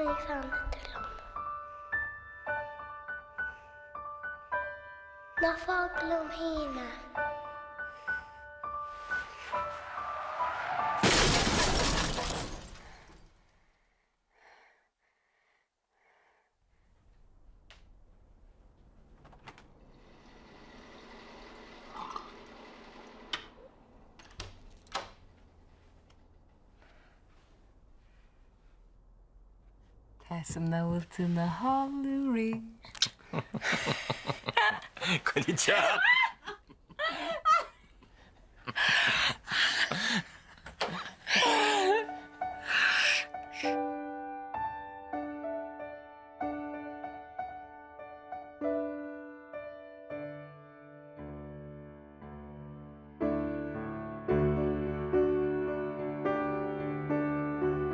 níos ann liom. Ná fág liom féin mé. Tá 'fhios a'm nach bhfuil tú 'na chodladh arís. Coinnigh teach.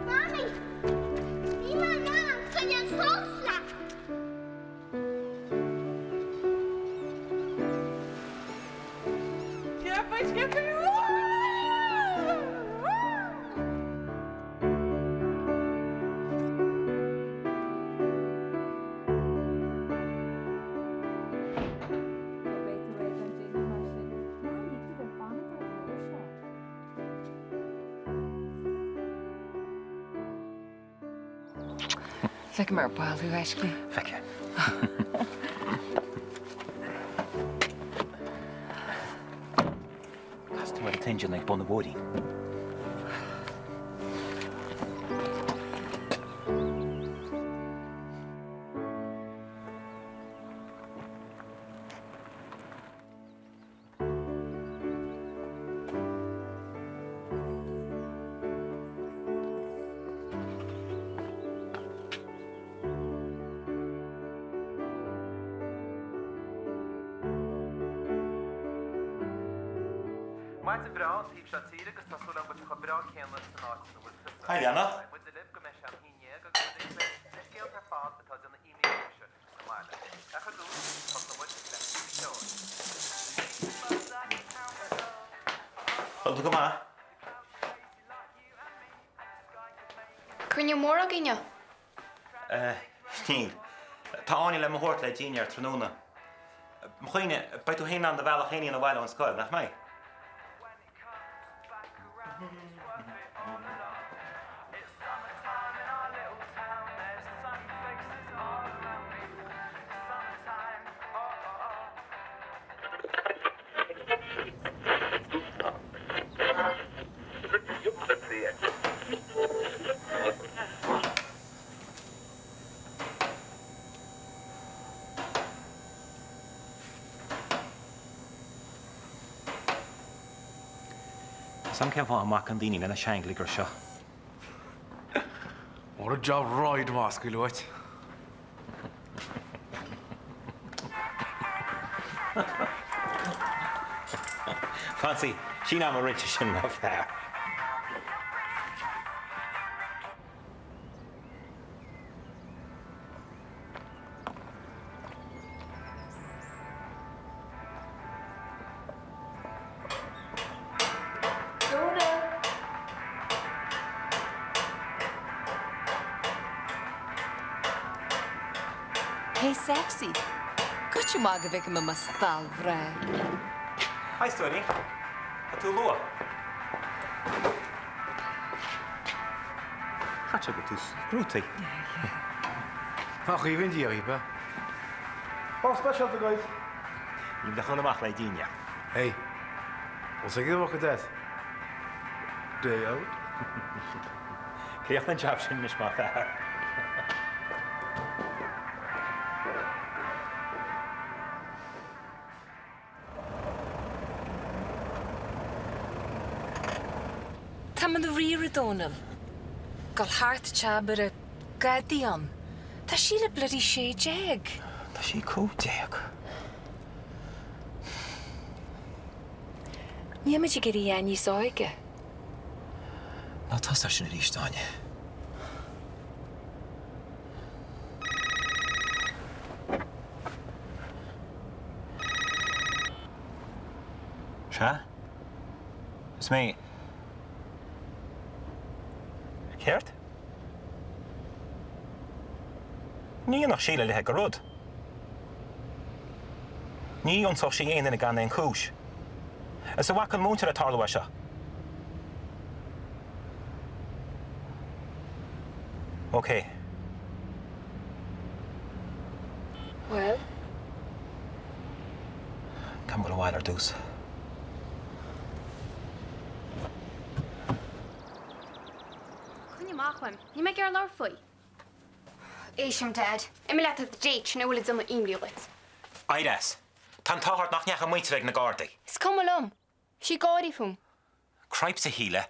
Mamaí! Níl mé in ann coinneáil suas leat! Feicfidh mé ar ball thú, a Aisling. Feicfidh. Cas tú ar an t-injin ag bun an bhóithrín. Maidin bhreá an taobh seo tíre agus tá súil agam go bhfuil sé chomh breá céanna san áit ina bhfuil tusa. Hi Leanna. Beidh muide libh go mbeidh sé an haon ndéag agus muid ag plé na scéalta ar fad atá ag déanamh iomaí gáire sa mbaile. Ach ar dtús, tosóidh muid le píosa ceoil. Bhfuil tú go maith? Cruinniú mór agaibh inniu? Níl. Tá Áine le mo thabhairt le dinnéar tráthnóna. Mo chuimhne, beidh tú féin in ann do bhealach féin a dhéanamh abhaile ón scoil, nach mbeidh? Níl 's a'm cén fáth a mbacann daoine lena seanghliogar seo. What a job ride maith scaoileadh uait. Francie, sín am a rince sin mar fear. Dónal! Hey sexy! Goitse maith go bhfeicfidh mé mo stail bhreá. Hi stóirín. Tá tú luath. Cad é go tús grútaí. Nach aoibhinn Dia dhaoibh, eh? Lá speisialta, guys! Níl le dhul amach le dinnéar. Hey, what's I give a death? Day out? Críochnaigh an jab sin anois mar fear. Tá mé dáiríre, a Dhónaill. Gabháil thart teab ar a gadaí ann. Tá Síle bloody 16. Tá sí 15. Níl muid ag iarraidh a níos óige. Ná tosaigh air sin arís, Áine. Sea? Is mé. Céard? Ní dhéanfadh Síle a leithéid de rud. Ní ionsódh sí aon duine gan aon chúis. Is an bhfaca an múinteoir ag tarlú é seo? Ok. Bhuel? Caithfidh mé dul abhaile ar dtús. Coinnigh amach uaim. Níl mé ag iarraidh labhairt faoi. Éist liom, Dad. Imigh leat ar do date sin a bhfuil ag déanamh imní dhuit. Éirigh as. Tá an t-ádh ort nach ndeachaigh a muintir ag na Gardaí. Is cuma liom. Bhí sí ag gáirí fúm. Cripes, a Shíle.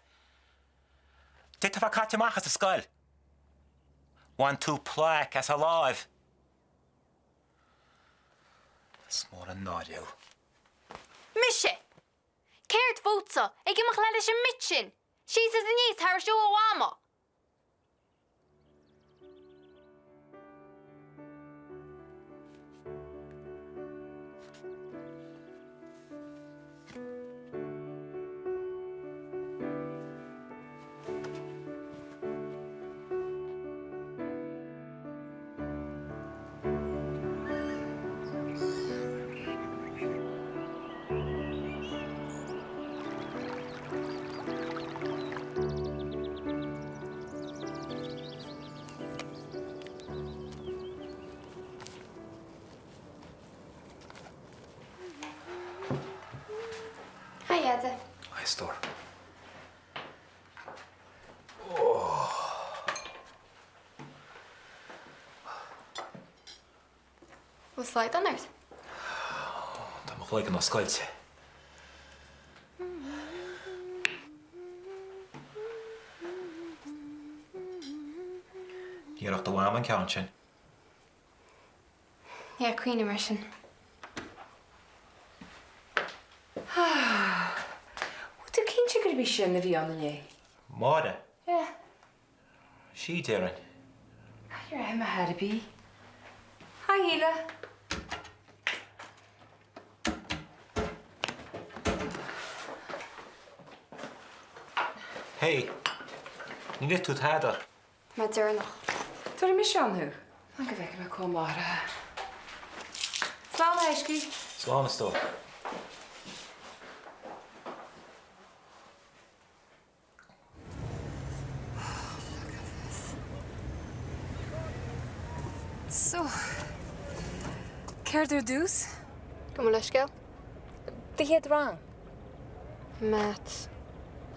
D'fhéadfá a bheith caite amach as an scoil. Bhain tú plaic as a láimh. Is mór an náire thú. Mise! Céard fútsa? Ag imeacht leat leis an mbitch sin! Síos is aníos thairis ó a mhama! Hi, a Dhaid. Hi, a stór. Bhfuil slaghdán ort? Tá mo chloigeann oscailte. Ní oirfeadh do mham an ceann sin. Yeah, cuimhním air sin. Bhfuil tú cinnte gurb í sin a bhí ann inné? Máire? Yeah. Sí, déarfainn. Caithfidh ar imeacht ar bith. Hi, a Shíle. Hey, níor ith tú tada. Mé deireanach. Tabharfaidh mise ann thú. Fan go bhfeicfidh mé cá maith. Slán, a thaiscí. Slán, a stór. So, céard ar dtús? Gabh mo leithscéal. Do chéad rang? Maths.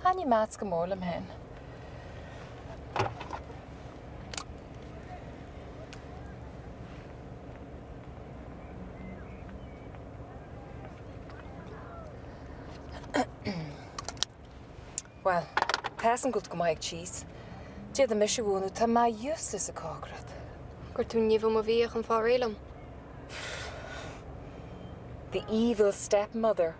Thaitnigh Maths go mór liom féin. Bhuel, tá a fhios agam go bhfuil tú go maith ag cheese. D'fhéadfadh mise a mhúineadh, tá mé useless ag cócaireacht. Gur tú nimh i mo bhia chun fáil réidh liom. The evil stepmother.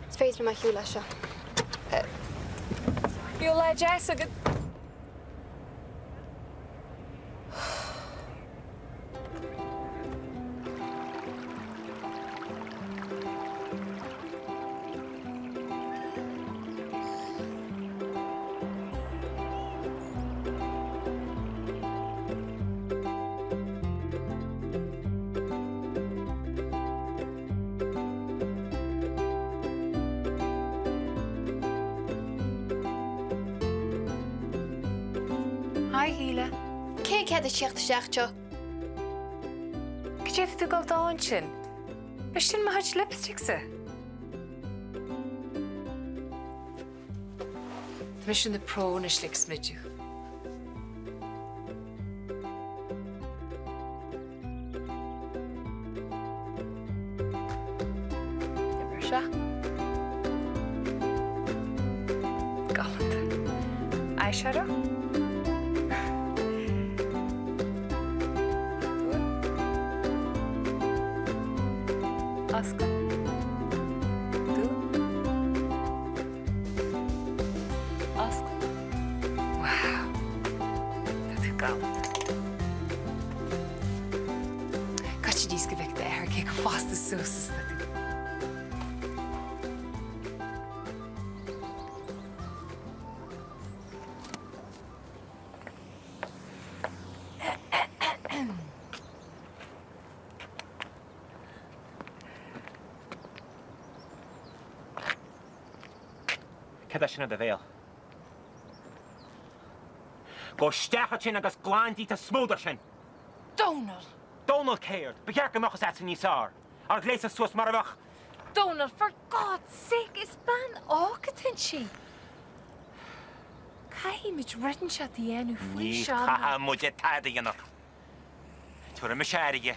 Is féidir liom a shiúl leis seo. Bíodh lá deas agat. Hi, a Shíle. Cé a cheadaigh teacht isteach anseo? Cad é tá tú ag dul dó ansin? Is sin mo chuid lipstick-sa. Tá mise ina pro anois le ag smideadh. Mar seo. Galánta. Eyeshadow. Oscail. Dún. Oscail. Wow. Tá tú galánta. Caite níos go bhfeice d'athair cé chomh fásta suas is atá tú. Cad é sin i do bhéal? Gabh isteach ansin agus glan díot an smúdar sin! Dónall! Dónall céard? Ba cheart go mbeadh fhios a'dsa níos fearr. Á gléasadh suas mar a bheadh. Dónall, for God's sake, is bean óg atá inti. Caithfidh muid rud inteacht a dhéanamh faoi Ní seo nó. chaithfidh muid tada a dhéanamh. Tabharfaidh mise aire di.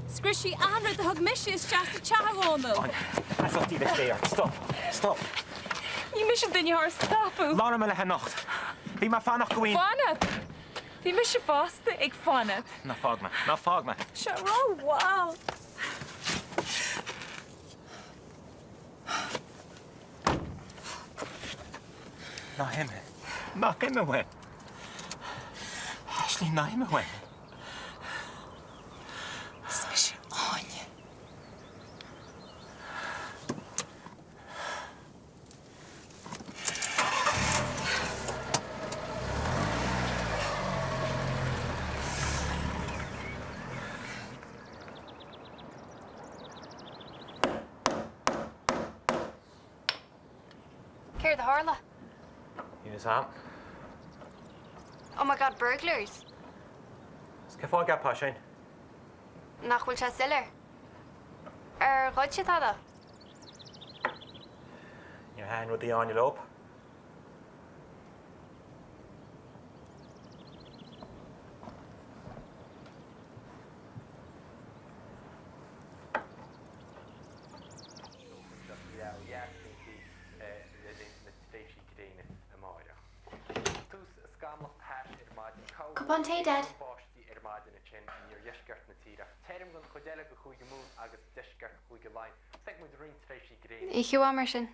Scrios sí achan rud a thug mise isteach sa teach, a Dhónaill. As ucht dílis Dé ort. Stop! Stop! Ní mise an duine atá ar stopadh. Labhair mé léi anocht. Bhí mé ag fanacht go bhfaighinn. Fanacht? Bhí mise fosta ag fanacht. Ná fág mé. Ná fág mé. Tá sé rómhall. Ná himigh. Ná himigh uaim. Aisling, ná himigh uaim. Is mise Áine. Céard a tharla? Níl fhios a'm. Oh my God, burglars! Is cén fáth a gceapfá sin? Nach bhfuil sé soiléir? Ar ghoid siad tada? Níor thaitin rudaí Áine leo. Cupán tae, Dad. Oíche mhaith mar sin.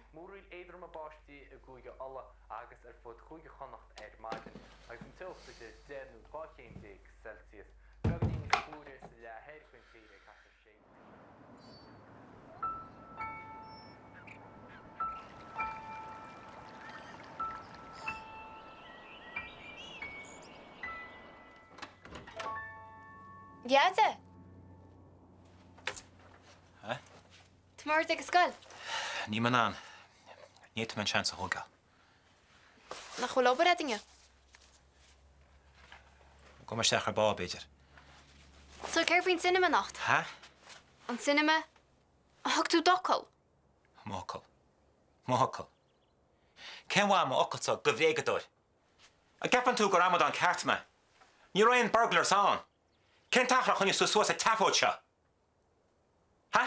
Dheaide! Huh? Tá mé ort ag an scoil. Níl mé in ann. Ní fhéadfaidh mé an seans a thógáil. Nach bhfuil obair a'd inniu? Gabhfaidh mé isteach ar ball, b'fhéidir. So céard faoin cinema anocht? Ha? An cinema? Thug tú d'fhocal? M'fhocal. M'fhocal. Cén mhaith m'fhocalsa do bhréagadóir? An gceapann tú gur amadán ceart mé? Ní raibh aon burglars ann. Cén t-achar a choinnigh tú suas an tseafóid seo? Ha?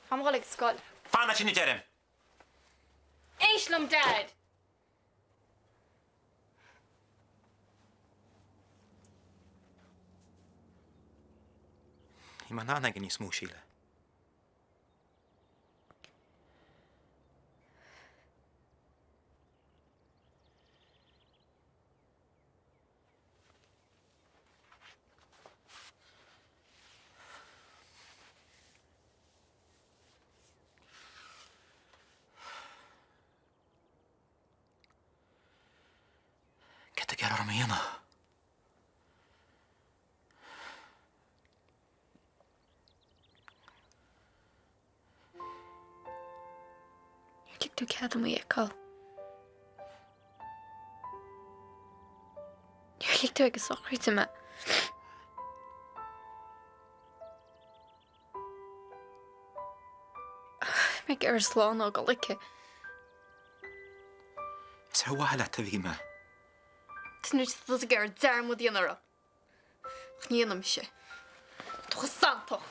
Táim ag dul ag an scoil. Fan ansin a deirim! Éist liom, Dad! Níl mé in ann aige níos mó, Síle. Céard a dhéanamh? Níor lig tú cead dom í a fheiceáil. Níor lig tú ag a sochraide mé. Mé ag iarraidh slán a fhágáil aici. Is ar mhaithe leat a bhí mé. Anois tá tú ag iarraidh dearmad a dhéanamh uirthi. Ach ní dhéanfaidh mise. Tá tú chomh santach.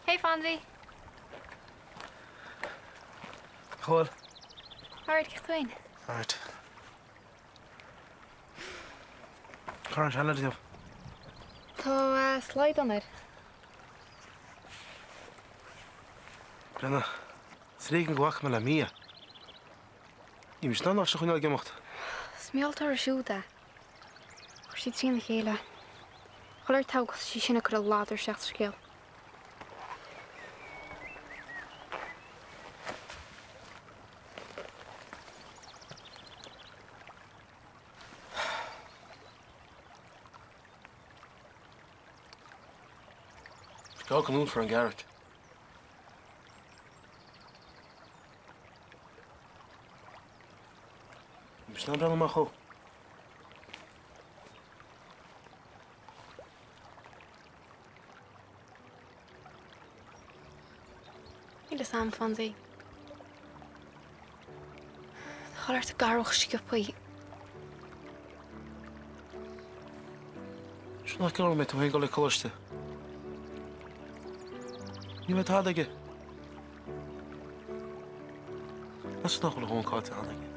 Hey Fonzie. Cá bhfuil? Alright, cén chaoi féin? Alright. Cá raibh an seanleaid inniu? Tá slaghdán air. Brenna, is ar éigean go bhfaca mé le Mia. Ní raibh mise in ann a choinneáil ag imeacht. Is mealltóir siúd é. Chuir sí trína chéile. Chuile shórt thosaigh sí sin ag cur a ladar isteach sa scéal. Is gá go ndúnfar an gearáiste. Ní bheidh breathnú amach ó. Níl fhios a'm, Fonzie. Tá chuile shórt ag athrú chomh sciobthaí. Sin nach gceann mé tú féin dul ag coláiste. Ní bheidh tada aige. Meas tú nach bhfuil a dhóthain caillte cheana aige?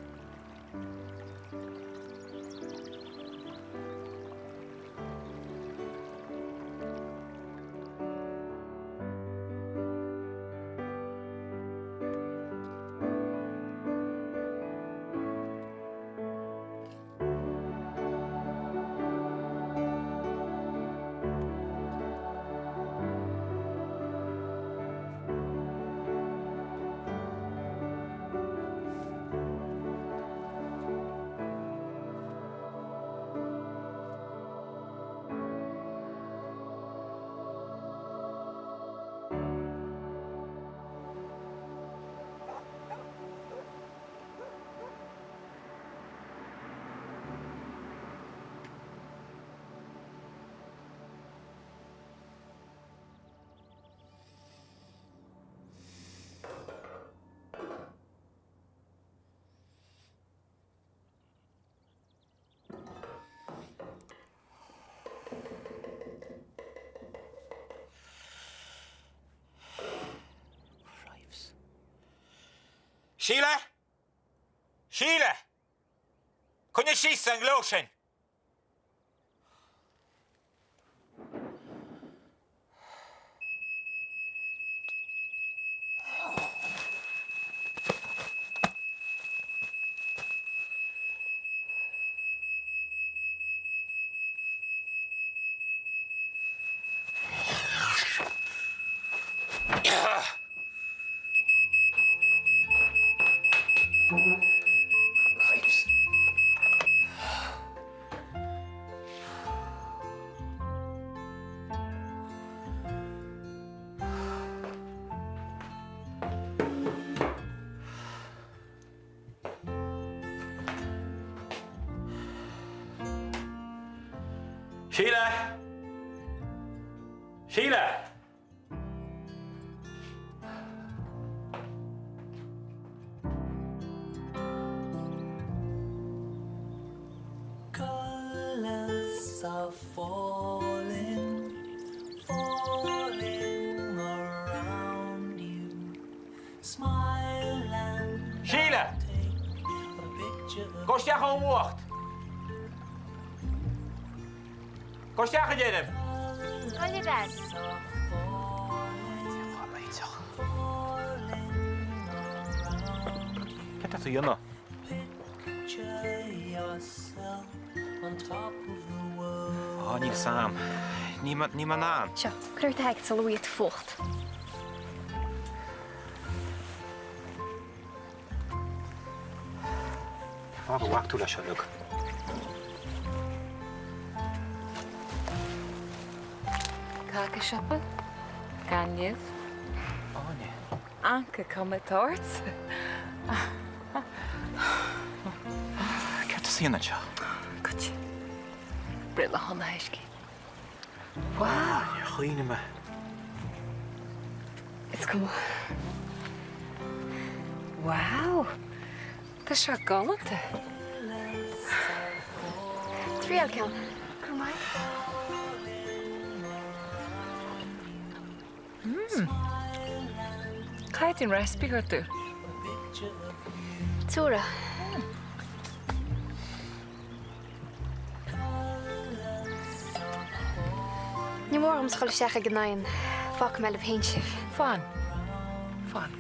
Síle! Síle! Coinnigh síos an gleo sin! Síle! Síle! Colours are falling, falling around you. Smile and Síle! take a picture. Gabh isteach ón bhfuacht! Gabh isteach a deirim! Gabh i leith. Céard tá tú a dhéanamh? Á, níl 'fhios a'm. Níl mé, níl mé in ann. Seo, cuir ort do sheaicéad sula bhfaighidh tú fuacht. Cén fáth go bhfaca tú leis seo uilig? Cáca siopa? Gainimh? Áine. Anca cuma atá ort. Céard tá tú a dhéanamh anseo? Goitse. Breithlá shona a thaiscí. Wow! Níor chuimhnigh mé. Is cuma. Wow! Tá seo galánta. Triail ceann. Go raibh maith. Mmm. Cá fhad an recipe chuir tú? Tura. Ní mór dhomsa dhul isteach ag an oigheann. Fágfaidh mé libh féin sibh. Fan. Fan.